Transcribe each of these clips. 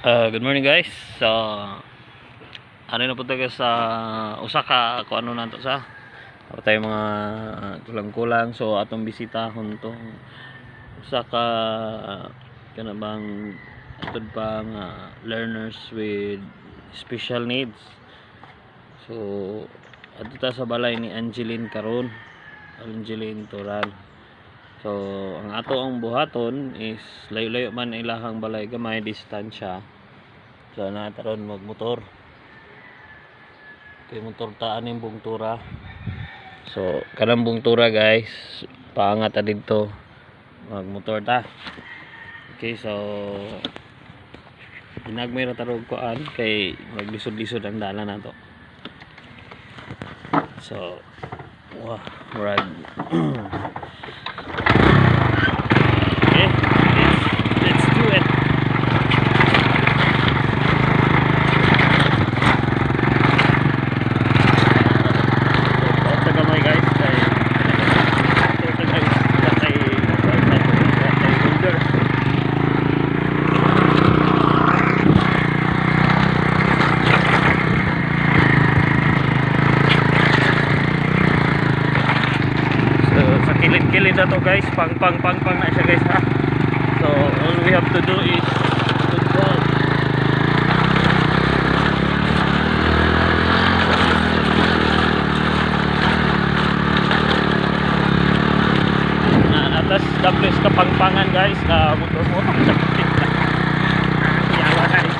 Good morning, guys. So ano na po tayo sa usa ka kung ano nato sa ako tayo mga kulang-kulang, so atong bisitahon tong usa ka kana bang atod pa nga learners with special needs. So adto ta sa balay ni Angeline karon, Angeline Toral. So ang ato ang buhaton is layo-layo man ilahang balay, gamay distansya. So nataron magmotor. Kay motor ta aning bungtura. So kanang bungtura, guys, paangat ta didto. Magmotor ta. Okay, so ginagmay ra tarog kuan kay maglisod-lisod ang dalan nato. So wah, murag okay, let's do it. Sa gamay, guys, kay ito, guys, kay kay holder. So sa kilid-kilid na to, guys, pang pang pang pang na siya, guys, ha. So all we have to do is to go. Na atas the place kapangpangan, guys, na motor motor sa yawa, guys.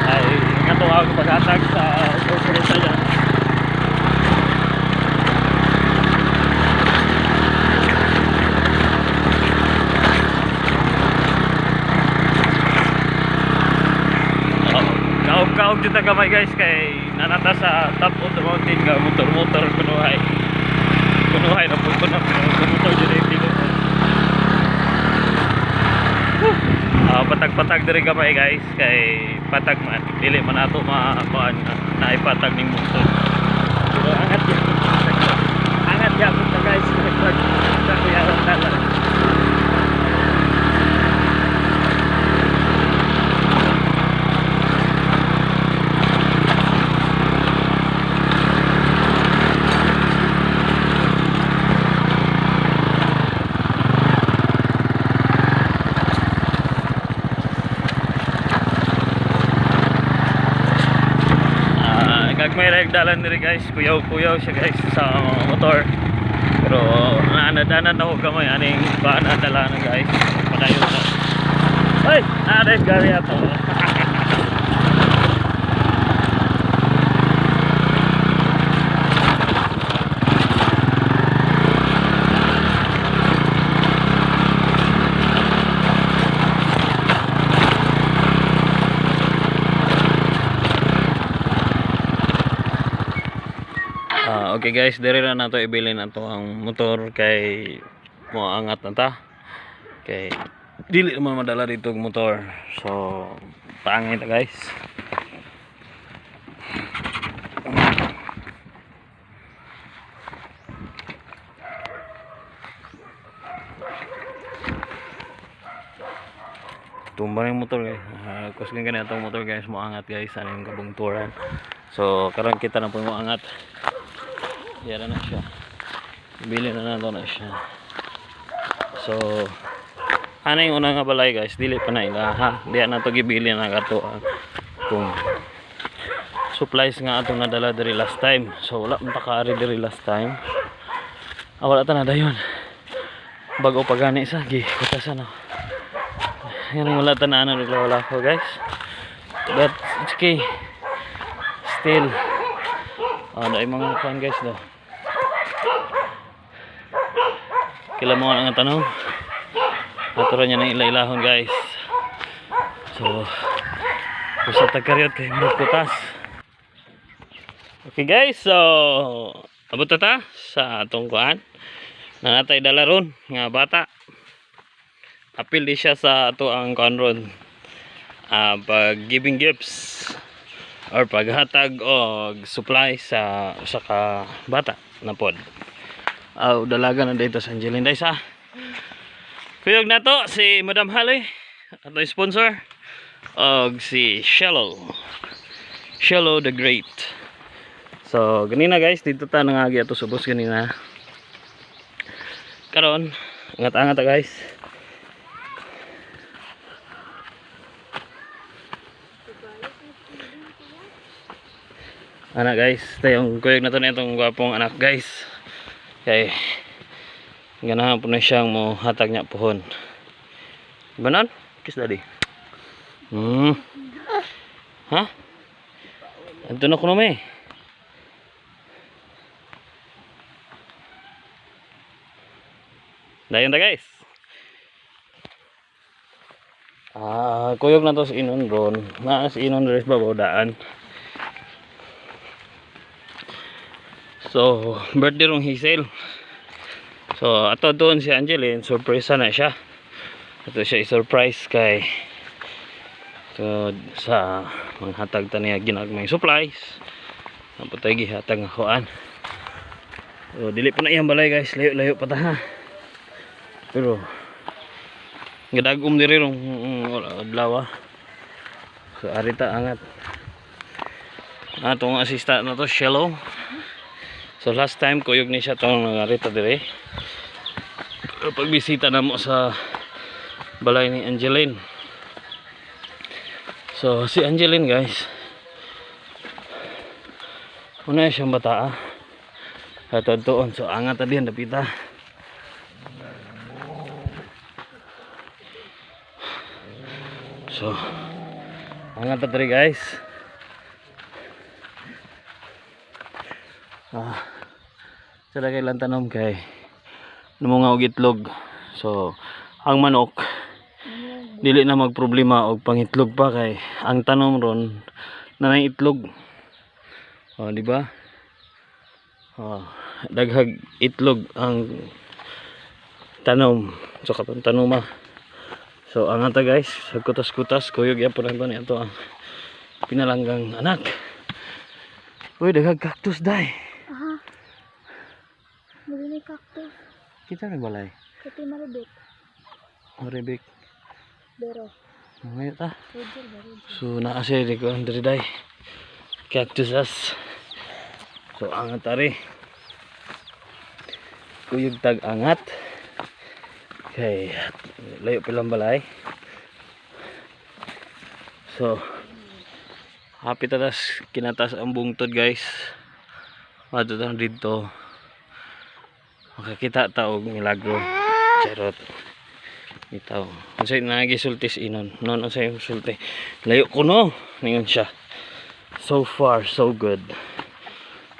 Ay nga to ang paghatag sa sorpresa niya. Kaog-kaog dito gamay, guys, kay nanata sa top of the mountain nga motor-motor kunuhay. Kunuhay na po kuno motor jud ay tinuod. Patag-patag diri gamay, guys, kay patag man dili man ato makuan na ipatag ning bungtod. Pero angat yan. Angat yan ta, guys, kay sa kuya dalan. Gagmay ra yung dalan diri, guys, kuyaw-kuyaw siya, guys, sa mga motor. Pero naanad-anad ako gamay aning bana dala na, guys. Padayon na. Ay, naa gari ato. Okay guys, diri na nato ibilin ato ang motor kay moangat na ta. Kay dili naman madala dito ang motor. So paangay ta, guys. Tumba na yung motor, guys. Kusgan gani atong motor, guys, moangat, guys, ano yung kabungturan. So karon kita na po moangat. Yara na siya. Bili na nato na siya. So ano yung una nga balay, guys, dili pa na ila ha. Di na to gibili na kato kung supplies nga atong nadala diri last time. So wala man ta kaari diri last time. Ah, wala ta na dayon. Bago pa gani sa gi kutasan na. Yan ang wala ta na ano wala ko, guys. But it's okay. Still ano ay mga kuan, guys, do. Kila mo ang tanong. Ato ra niya ng ila-ilahon, guys. So usa ta karyot kay magputas. Okay guys, so abot na ta sa atong kuan. Nanatay dala ron nga bata. Apil di siya sa ato ang kuan ron. Pag giving gifts or paghatag og supply sa usa ka bata na pod. Aw, dalaga na dito sa Angeline Days ha. Kuyog na to si Madam Haloy. Ato sponsor og si Shello. Shello the Great. So ganina guys, dito ta nangagi ato subos ganina. Karon, angat-angat ta guys. Anak guys, tayong kuyog na to na itong gwapong anak guys. Kay ganahan po na siyang mo hatag niya pohon. Banan? Kiss daddy. Ha? Anto na kuno me. Dayon ta guys. Ah, kuyog na to sa inon ron. Naa sa inon rin babaw daan. So, birthday rong Hazel. So, ato doon si Angeline, surprise na siya. Ato siya i-surprise kay so, sa manghatag ta niya ginagmay supplies. Ang patay gihatag nga kuan. So, dili pa na iyang balay guys, layo-layo pa ta ha. Pero gadagom diri rong adlaw. So, arita angat. Atong assistant na to, Shello. So last time kuyog ni siya tong nangarita dire. Pero pagbisita na mo sa balay ni Angeline. So si Angeline guys, una siyang bata. Ato doon, so angat ta diyan dapita. So angat ta diri guys. Ah, sila kay lang tanom kay namunga og itlog. So ang manok dili na magproblema og pangitlog pa kay ang tanom ron nanay itlog. Oh, di ba? Oh, daghag itlog ang tanom. So katong tanoma. So ang ata guys, sa kutas-kutas kuyog gyapon lang to ni ato ang pinalanggang anak. Uy, daghag cactus dai. Aha. Muli cactus. Kita rin balay. Kati Maribek. Maribek. Pero. Ngayon ta. Roger ba? Roger. So naa siya di ko ang diri day. Cactuses. So angat tari. Kuyog tag angat. Kay layo pilang balay. So happy tatas kinatas ang bungtod guys. Adto ta dito. Makakita ta og milagro. Charot. Bitaw. Unsay nagisultis inon? Non unsay sulti? Layo ko no. Ningon siya. So far so good.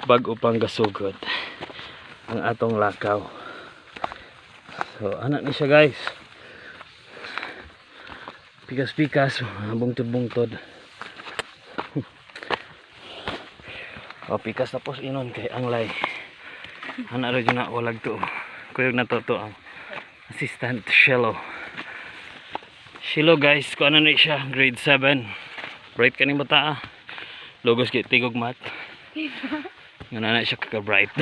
Bag-o pang gasugod ang atong lakaw. So anak ni siya guys. Pikas-pikas, bungtod-bungtod. O pikas tapos inon kay anglay. Ana ra jud na walag to. Kuyog na to to ang assistant Shello. Shello guys, kung ano na siya, grade 7. Bright kaning bata ah. Logos kay tigog mat. Nga na siya kaka bright.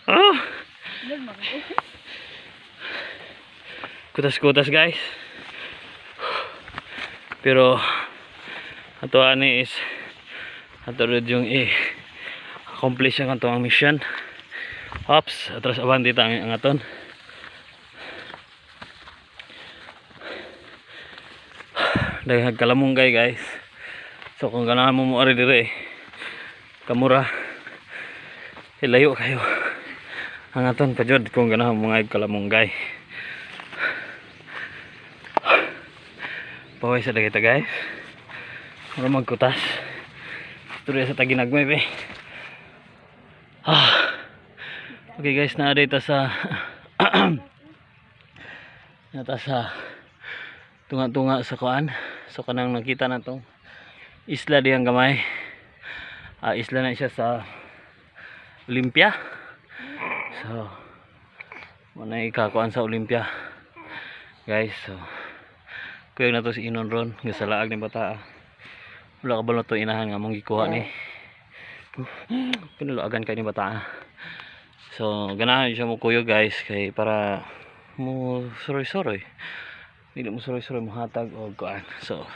Oh. Kutas-kutas guys. Pero ato ani is ato rin yung i-accomplish ang ato ang mission. Ops, atras abante ta ang aton. Daghang kalamunggay guys. So kung ganahan mo mo ari dire kamura ilayo kayo. Ang aton pa jud kung ganahan mo nga kalamunggay. Paway sa dagita guys. Mura magkutas. Tuloy sa taginagmay be. Ah. Okay guys, naa dito sa nata sa tunga-tunga sa kuan. So kanang nakita na tong isla diyang gamay. Ah, isla na siya sa Olympia. So muna ikakuan sa Olympia. Guys, so kuyog na to si Inon ron, nga sa laag ni bata. Wala ka ba na to inahan nga mong gikuha ni. Pinuluagan kay ni bata. So ganahan siya mo kuyog guys kay para mo suroy-suroy. Dili mo suroy-suroy mohatag og kuan. So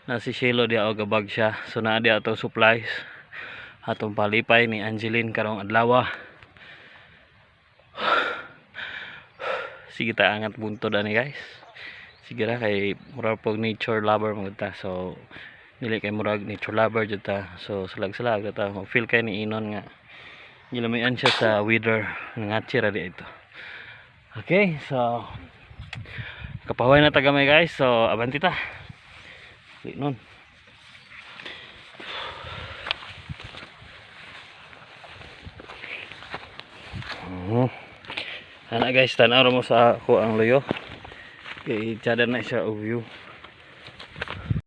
na si Shelo diha og bag siya. So naa diha ato supplies. Atong palipay ni Angeline karong adlaw. Sige ta angat buntod ani, guys. Sige ra kay murag pog nature lover man gud ta. So dili kay murag nature lover jud ta. So salag-salag ta, feel kay ni Inon nga gilamian siya sa weather, nangatsi ra di ito. Okay, so kapahuway na ta gamay, guys. So abanti ta. Di nun. Ana guys, tanaw ra mo sa ako ang luyo. Kay tsada na siya og view.